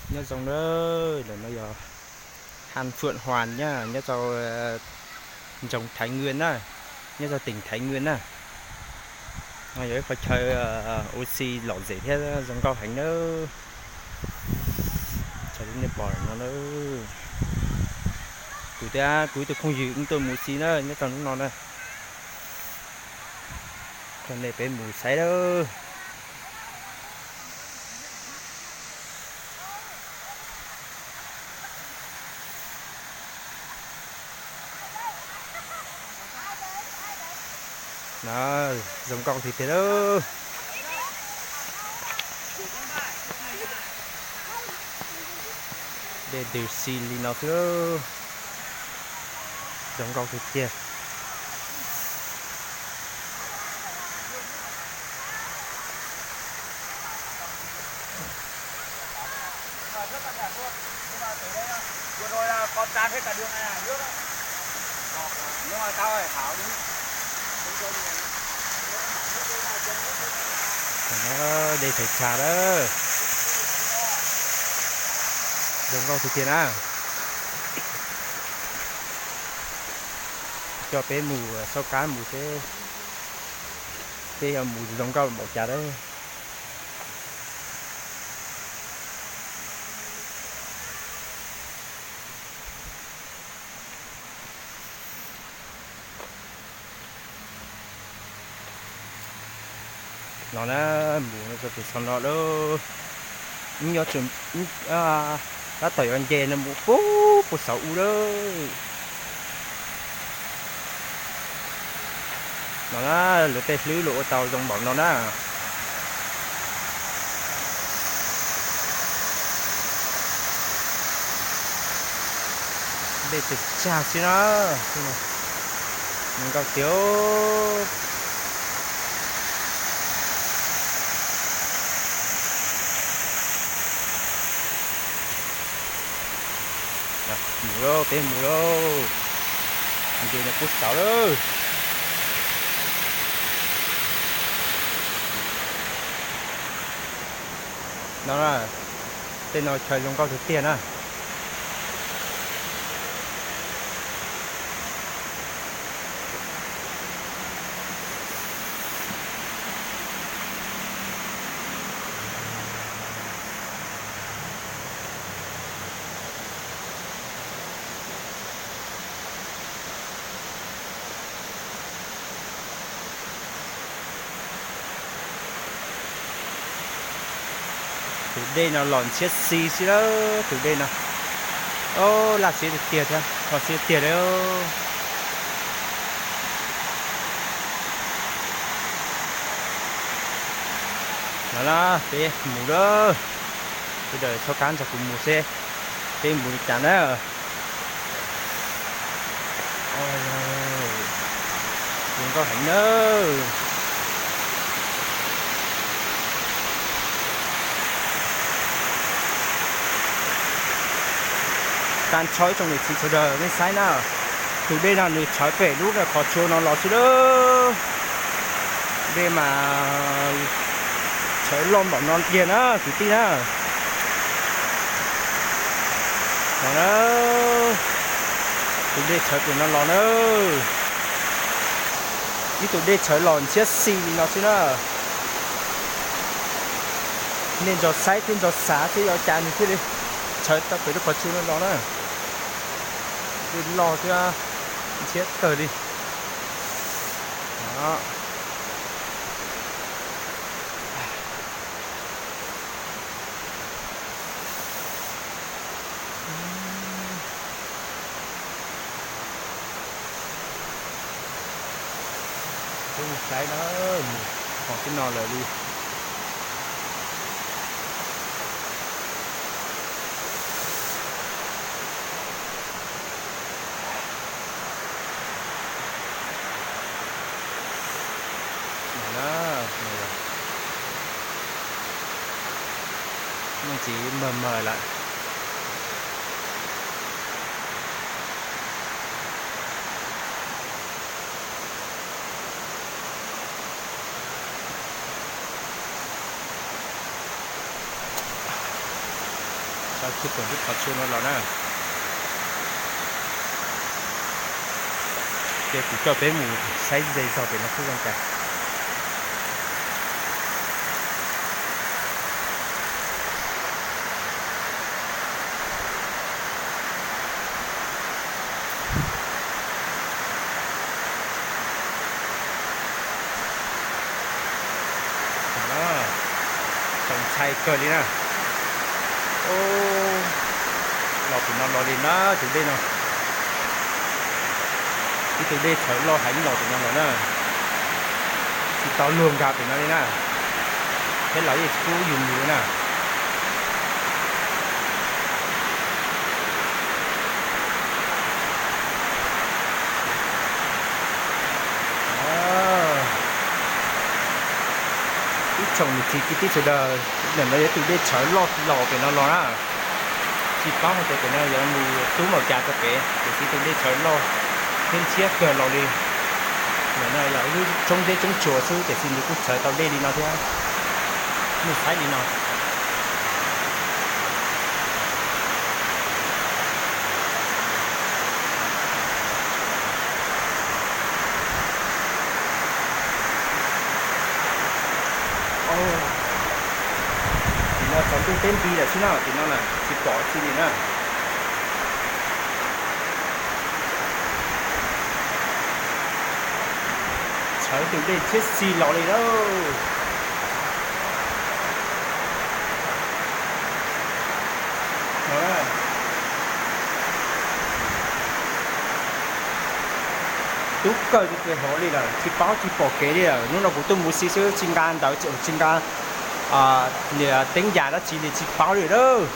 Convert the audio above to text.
Nyob zoo na, ntawm no yog Hanh Phượng Hoàn na, nyob rau nroog Thái Nguyên na, nyob rau tỉnh Thái Nguyên na. No yog ib qhov chaw ua si lom zem thiab zoo nkauj heev na. Chaw nej pom no na. Kuv, kuv ib tug phooj ywg wb tuaj mus si na, nyob rau hnub no na. Coj nej peb mus saib lawm. Zoo nkauj tiag tiag lauj. Dej ntws si li no xwb. Zoo nkauj tiag tiag. Dej Thaj Tsam lawm. Zoo nkauj tiag tiag na. Coj peb mus xauj kab mus seb peb yuav mus zoo nkauj npaum cas lawm. No na, mus rau pem saum no lawm. Nyob, tab tom yuav nce no mus puag puag saum ub lawm. No na, luag tej hlwb luag ua tau zoo npaum no na. Dej tsag tsag xwb na. Zoo nkauj tiag. Mus lauj, peb mus lauj. Nce no puag saud lawm. No, tej no chaw zoo nkauj tiag tiag na. Tus dej no los ntshiab xis xwb lawm tus dej no. Laj siab tiag tiag thiab, kho siab tiag li. No na, peb mus lawm. Sawv daws txhob kab nrog kuv mus seb peb mus li cas na. Zoo nkauj heev nawb. Tag nrho ib tsoom niam txiv sawv daws nej saib na, tus dej no nws tshawv pem lub qhov tsua no los xwb lawm. Dej mas tshawv loj npaum no tiag na kwv tij na. No na, tus dej tshawv pem no los na. Ib tug dej tshawv los ntshiab xis li no xwb na. Nej nrog saib thiab nrog xav seb yuav cas nws thiaj li tshawv tau pem lub qhov tsua no los na. Dej loj thiab ntshiab kawg li. Peb mus saib na, mus qhov twg no lawm li. Leej txiv mawg mawg lawm. Tau kiag tom lub qhov tsua no los na. Ces kuv coj peb mus saib ze zog pem no xwb zoo cas. Txaus ntshai kawg li na. Los pem no los li na tus dej no. Ib tug dej txhawv loj heev los pem no los na. Tsis tau luag nkag pem no li na. Peb los yeej tsis pub yus mus li na. Ib tsoom niam txiv kwv tij sawv daws, ntawm no yog tus dej tshawv loj los pem no los na. Tsis paub hais tias pem no yuav mus tub npaum cas rau pem, tiam sis tus dej tshawv loj thiab ntshiab kawg los li. Ntawm no yog ib lub tsoob zeb tsoob tsuas xwb tiam sis nws kuj tshawv tau dej li no thiab. Nej saib li no. Tim no tsaus ntuj teb nti lawm xwb na, tim no na tsis pom tsi li na. Tshawv tus dej thiab xi los li lauj. Tub kawg rau hauv li lawm, tsis paub tsis pom kev li lawm. Hnub no kuv tuaj mus xwb xwb, tsis nqa ntawv tsis nqa niam teeb yam dab tsi li tsis paub li lawm.